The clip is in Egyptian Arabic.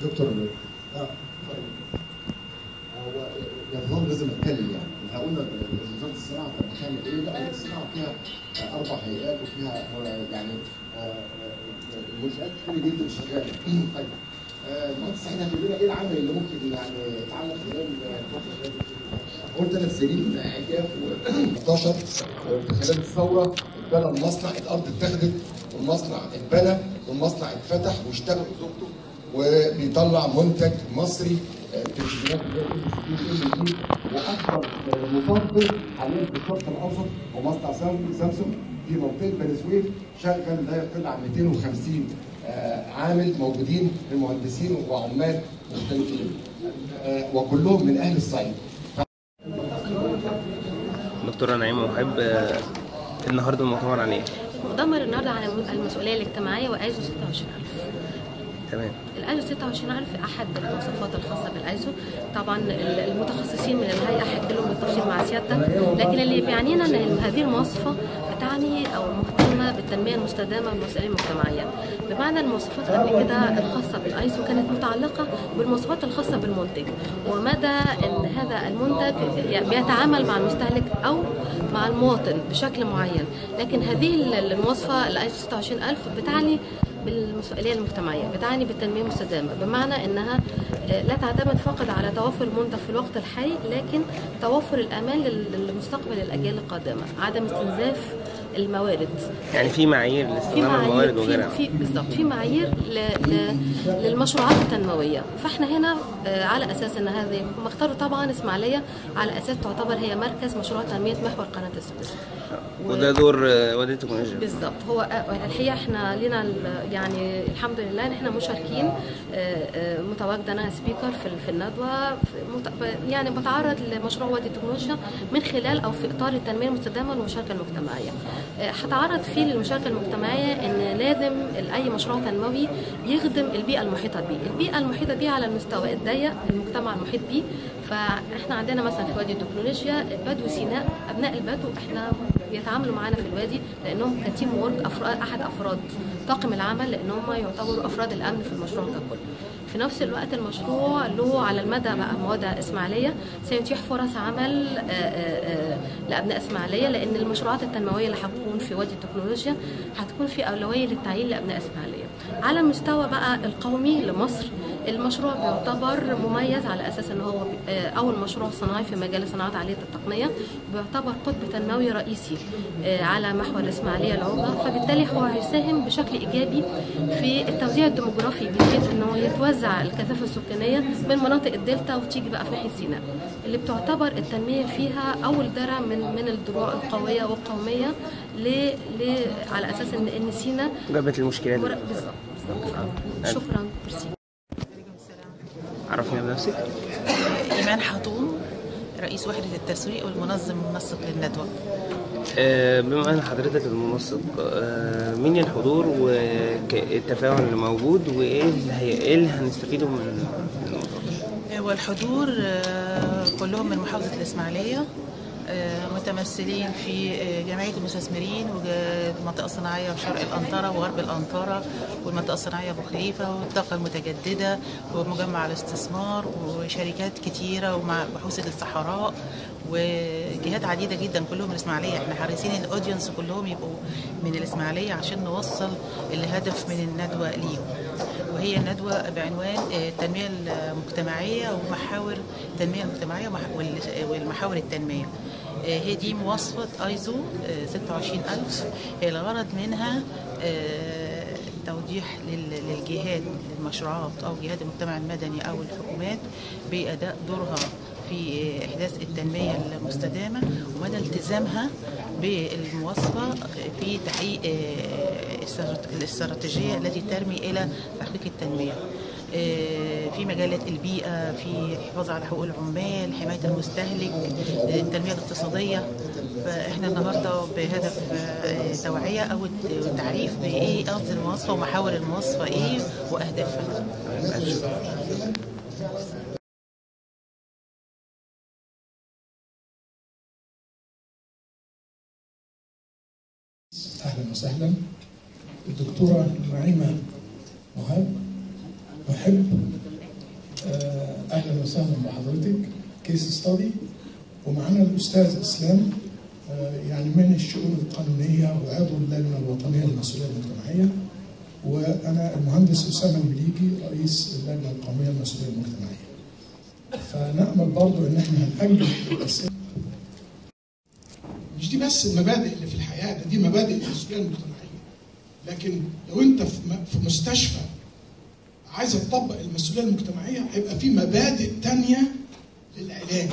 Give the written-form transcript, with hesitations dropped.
دكتور هو يظل لازم اتكلم، يعني احنا قلنا وزارة الصناعة كانت بتعمل ايه؟ لا، وزارة الصناعة فيها 4 هيئات وفيها يعني منشآت كتير جدا شغالة. طيب المهندس سعيد هتقول لنا ايه العمل اللي ممكن يعني يتعمل خلال الفترة اللي قلت 3 سنين عجاف و11 في خلال الثورة اتبنى المصنع، الارض اتاخدت والمصنع اتبنى والمصنع اتفتح واشتغل زوجته وبيطلع منتج مصري تلفزيونات ال واكبر مصدر حاليا في الشرق الاوسط هو مصنع سامسونج في منطقة بني سويف، شغل لا يقل عن 250 عامل موجودين من مهندسين وعمال مختلفين وكلهم من اهل الصعيد. دكتورة نعيمه محب، النهارده المؤتمر عن ايه؟ مؤتمر النهارده عن المسؤولية الاجتماعية وايزو 26000. تمام. الايزو 26000 احد المواصفات الخاصة بالايزو، طبعا المتخصصين من الهيئة هيتكلموا بالتفصيل مع سيادتك، لكن اللي بيعنينا ان هذه المواصفه بتعني او مهتمة بالتنميه المستدامة والمسؤولية المجتمعية. بمعنى المواصفات قبل كده الخاصة بالايزو كانت متعلقه بالمواصفات الخاصة بالمنتج ومدى ان هذا المنتج بيتعامل مع المستهلك او مع المواطن بشكل معين، لكن هذه المواصفه الايزو 26000 بتعني بالمسؤولية المجتمعية، بتعني بالتنميه المستدامة، بمعنى انها لا تعتمد فقط على توفر المنتج في الوقت الحالي، لكن توفر الامان للمستقبل للاجيال القادمة، عدم استنزاف الموارد. يعني في معايير لاستخدام الموارد وغيرها. في بالظبط في معايير للمشروعات التنموية، فاحنا هنا على اساس ان هذه هم اختاروا طبعا اسماعيليه على اساس تعتبر هي مركز مشروع تنمية محور قناة السويس. وده دور وادي التكنولوجيا. بالظبط، هو الحقيقة احنا لنا يعني الحمد لله ان احنا مشاركين، متواجدة انا speaker في الندوة، يعني بتعرض لمشروع وادي التكنولوجيا من خلال او في اطار التنمية المستدامة والمشاركة المجتمعية. هتعرض فيه للمشاركة المجتمعية ان لازم اي مشروع تنموي يخدم البيئة المحيطة بيه، البيئة المحيطة بيه على المستوى الضيق المجتمع المحيط بيه. فاحنا عندنا مثلا في وادي التكنولوجيا بدو سيناء، ابناء البدو احنا بيتعاملوا معانا في الوادي لانهم ك team work، افراد احد افراد طاقم العمل، لان هم يعتبروا افراد الامن في المشروع ككل. في نفس الوقت المشروع له على المدى بقى مواد اسماعيليه سيتيح فرص عمل لابناء اسماعيليه، لان المشروعات التنموية اللي هتكون في وادي التكنولوجيا هتكون في اولوية للتعيين لابناء اسماعيليه. على المستوى بقى القومي لمصر المشروع بيعتبر مميز على اساس ان هو اول مشروع صناعي في مجال صناعات عالية التقنية، بيعتبر قطب تنموي رئيسي على محور الاسماعيلية العمرة، فبالتالي هو هيساهم بشكل ايجابي في التوزيع الديموغرافي بحيث انه يتوزع الكثافة السكانية من مناطق الدلتا وتيجي بقى في ناحية سيناء اللي بتعتبر التنمية فيها اول درع من الدروع القوية والقوميه على اساس ان سيناء جابت المشكلات. بالظبط. شكرا. ميرسي. عرفنا بنفسك. إيمان حطوم، رئيس وحدة التسويق والمنظم المنسق للندوة. بما أن حضرتك المنسق، مين الحضور والتفاعل اللي موجود وإيه اللي هنستفيده من المؤتمر؟ والحضور كلهم من محافظة الإسماعيلية، متمثلين في جمعية المستثمرين والمنطقة الصناعية وشرق الأنطرة وغرب الأنطرة والمنطقة الصناعية أبو خليفة والطاقة المتجددة ومجمع الاستثمار وشركات كتيرة ومع بحوث الصحراء وجهات عديدة جدا، كلهم من الإسماعيلية. احنا حريصين ال audience كلهم يبقوا من الإسماعيلية عشان نوصل الهدف من الندوة ليهم، وهي الندوة بعنوان التنمية المجتمعية ومحاور التنمية المجتمعية والمحاور التنمية. هي دي مواصفة ايزو 26000، الغرض منها توضيح للجهات للمشروعات او جهات المجتمع المدني او الحكومات بأداء دورها في إحداث التنمية المستدامة ومدى التزامها بالمواصفة في تحقيق الاستراتيجية التي ترمي إلى تحقيق التنمية في مجالات البيئة، في الحفاظ على حقوق العمال، حماية المستهلك، التنمية الاقتصادية. فإحنا النهاردة بهدف توعية أو تعريف بإيه قصد المواصفة ومحاور المواصفة إيه وأهدافها. أهلا وسهلا. الدكتورة نعيمة مهاب، محب، اهلا وسهلا بحضرتك، case study. ومعانا الاستاذ اسلام، يعني من الشؤون القانونية وعضو اللجنة الوطنية للمسؤولية المجتمعية، وانا المهندس اسامة المليجي رئيس اللجنة القومية للمسؤولية المجتمعية. فنامل برضو ان احنا هنأجل الاسئلة. مش دي بس المبادئ اللي في الحياة، ده دي مبادئ المسؤولية المجتمعية. لكن لو انت في مستشفى عايز تطبق المسؤولية المجتمعية، هيبقى في مبادئ تانية للعلاج.